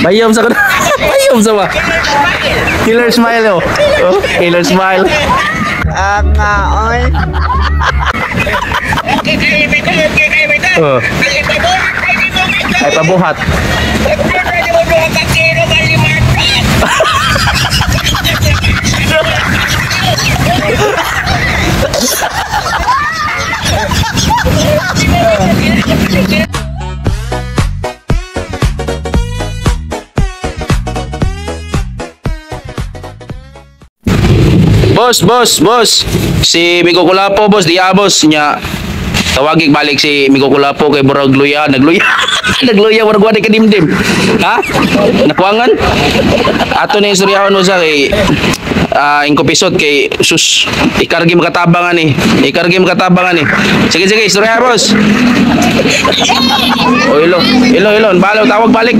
Bayom sa ko. Bayom sa ba? Killer smile oh. Oh, killer smile. Ang oy. Oh. Ay pabuhat. Boss, boss, boss. Si Migo Kulapo, boss, diya boss nya. Tawagig balik si Migo Kulapo kay murag luya, nagluya. Nagluya murag wa kadimdim. Ha? Nakuangan? Ato na istoryahon mo sa kay ingkopisot kay sus ikargi makatabangan ni. Ikargi makatabangan ni. Sige sige, istorya boss. O ilo, ilo ilo, balo tawag balik.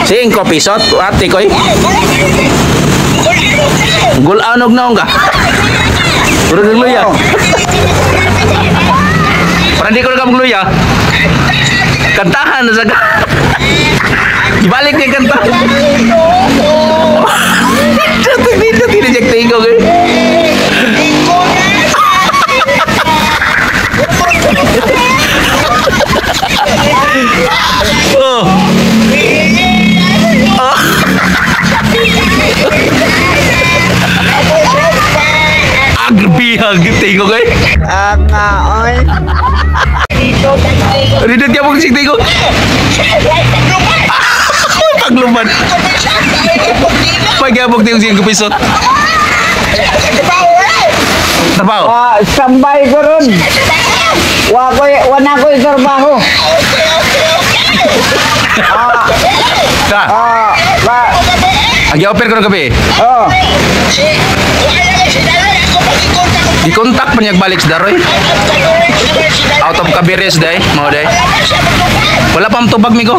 Singko pisot, ate koy. Gulanog naong ka. Puro nagluya. Parang di ko na magluya. Kantahan na sa ka. Ibalik niya kanta. Dito, tinijek tingog eh. Oh. Agrabihag tingog eh. Ang oy. Rinod ka mong tingog. Pagluman. Pagyabog tingog singko pisot. Trabaho. Ah, standby ko ron. Wa ko wala ko trabaho. Ta. Ah, ba. Agi offer ko ng gabi. Oh. Gi-contact pa niya balik sa Daroy. Out of Cabires day, mao day. Wala pa tubag migo.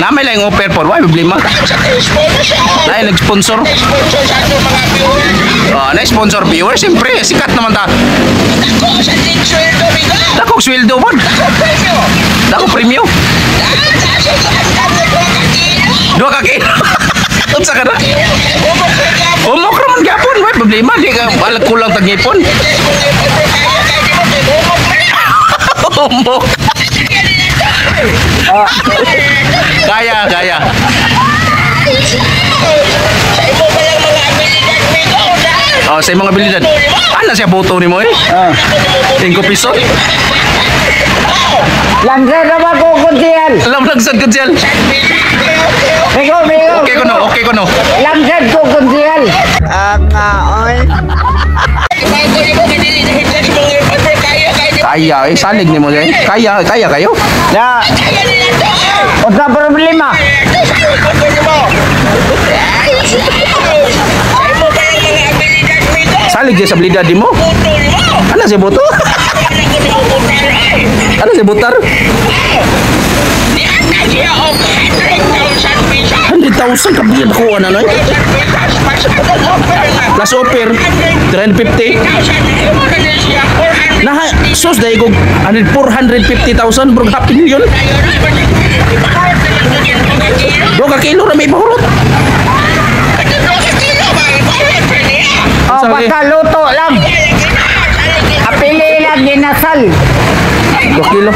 Namay lang offer por why problema. Lain nag-sponsor. Oh, na sponsor viewer siyempre sikat naman ta. Dako sweldo man. Dako premyo. Duha ka kilo. Unsa ka na? Umok ra man gyapon, way problema di ka wala kulang tag ngipon. Umok. Kaya, kaya. Oh, sa imong abilidad. Ana siya boto nimo eh? Ah. Singko piso. Langsa na ba ko kuntian? Alam lang sad kunsel. Migo, migo. Okay ko no, okay ko no. Langsad ko kuntian. Ang oy. Kaya eh, salig nimo eh. Kaya, kaya kayo. Na. Unsa problema? Salig sa abilidad nimo. Ana siya boto? Ano siya butar? 100,000 ka ko ano eh? Plus offer 350. Nah, sus dahil ko 450,000 bro, half million. Bro, ka kilo na may pahurot. Oh, basta luto lang. Apili lang ginasal. 2 kilo.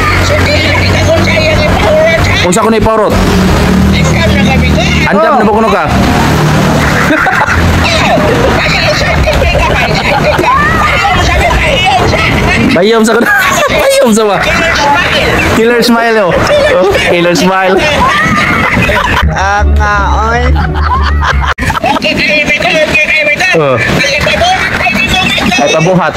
Unsa ko na ipahurot? Andam na ba kuno ka? Bayom sa ko. Bayom sa ba? Killer smile oh. Oh, killer smile. Ang oy. Oh. Ay pabuhat.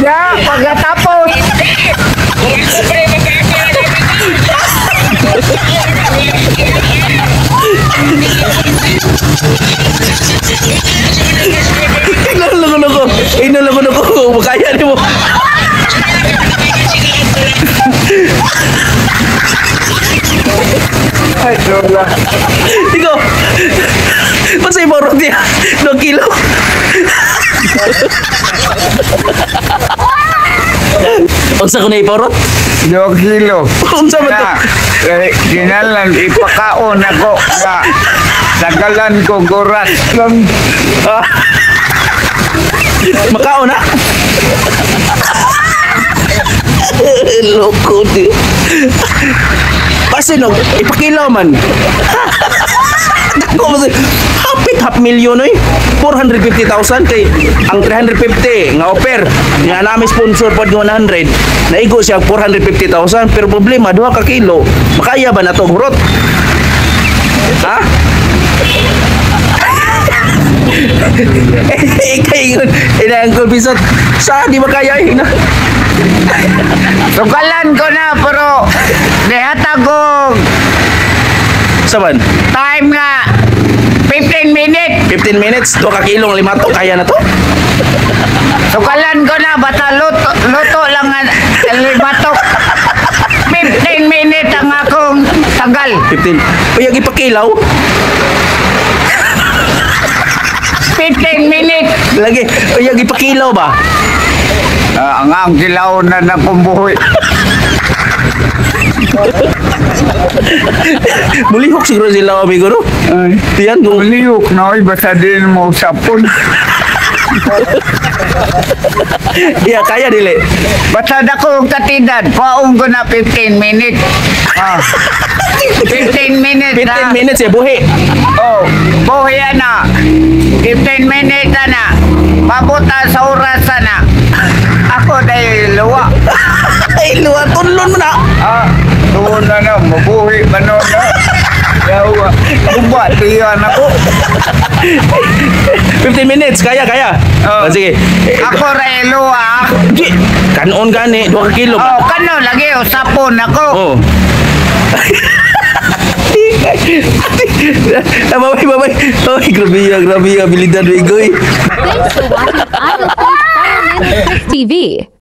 Ya, pagkatapos. Loko loko. Kung makaya nimo. Ay, lola. Ikaw. Unsay borot niya? 2 kilo. Unsa ko na iporot? 2 kilo. Unsa man to? Na, eh, kinalan ipakaon ako nga tagalan ko guras lang. Ah. Makaon na. Loko di. Basin og ipakilaw man. Dako mo hapit half million oy. 450,000 kay ang 350 nga offer nga nami sponsor pod nga 100, naigo siya 450,000, pero problema 2 ka kilo, makaya ba na to hurot, ha? Ikay ingon ina Uncle Bisot sa di ba kaya eh, ina. Tugalan ko na pero nihatag ko Sa man time nga 15 minutes. 15 minutes, 2 ka kilo ang lima to, kaya na to. Tugalan ko na basta luto, luto lang ang limatok. 15 minutes ang akong tagal. 15 payag ipakilaw. 15 minutes. Lagi payag ipakilaw ba? Ah, ang kilaw na ng kumbuhi. Mulihok siguro sila, amigo, no? Ay, Tiyan kung uliyok na oy, basta din mo sapon. Iya, kaya dili. Basta dako ang katidad, paong ko na 15 minutes. Ah. 15 minutes 15 na. minutes eh buhi. Oh, buhi na. 15 minutes na. Pabuta sa oras na. Ako dahil luwa. Ay luwa, tunlon mo na. Ah, tuon na na, mabuhi pa no na. Yawa, guba, tiyan ako. 15 minutes, kaya kaya. Oh. Oh, sige. Eh, Ako rin luwa. di, kanon gani 2 ka kilo ba? Oh, kano lagi, usapon ako. Oh. Ah, babay, babay. Ay, grabe yan, grabe yung abilidad, Wigoy. Thanks for watching Idol Fish Fire TV.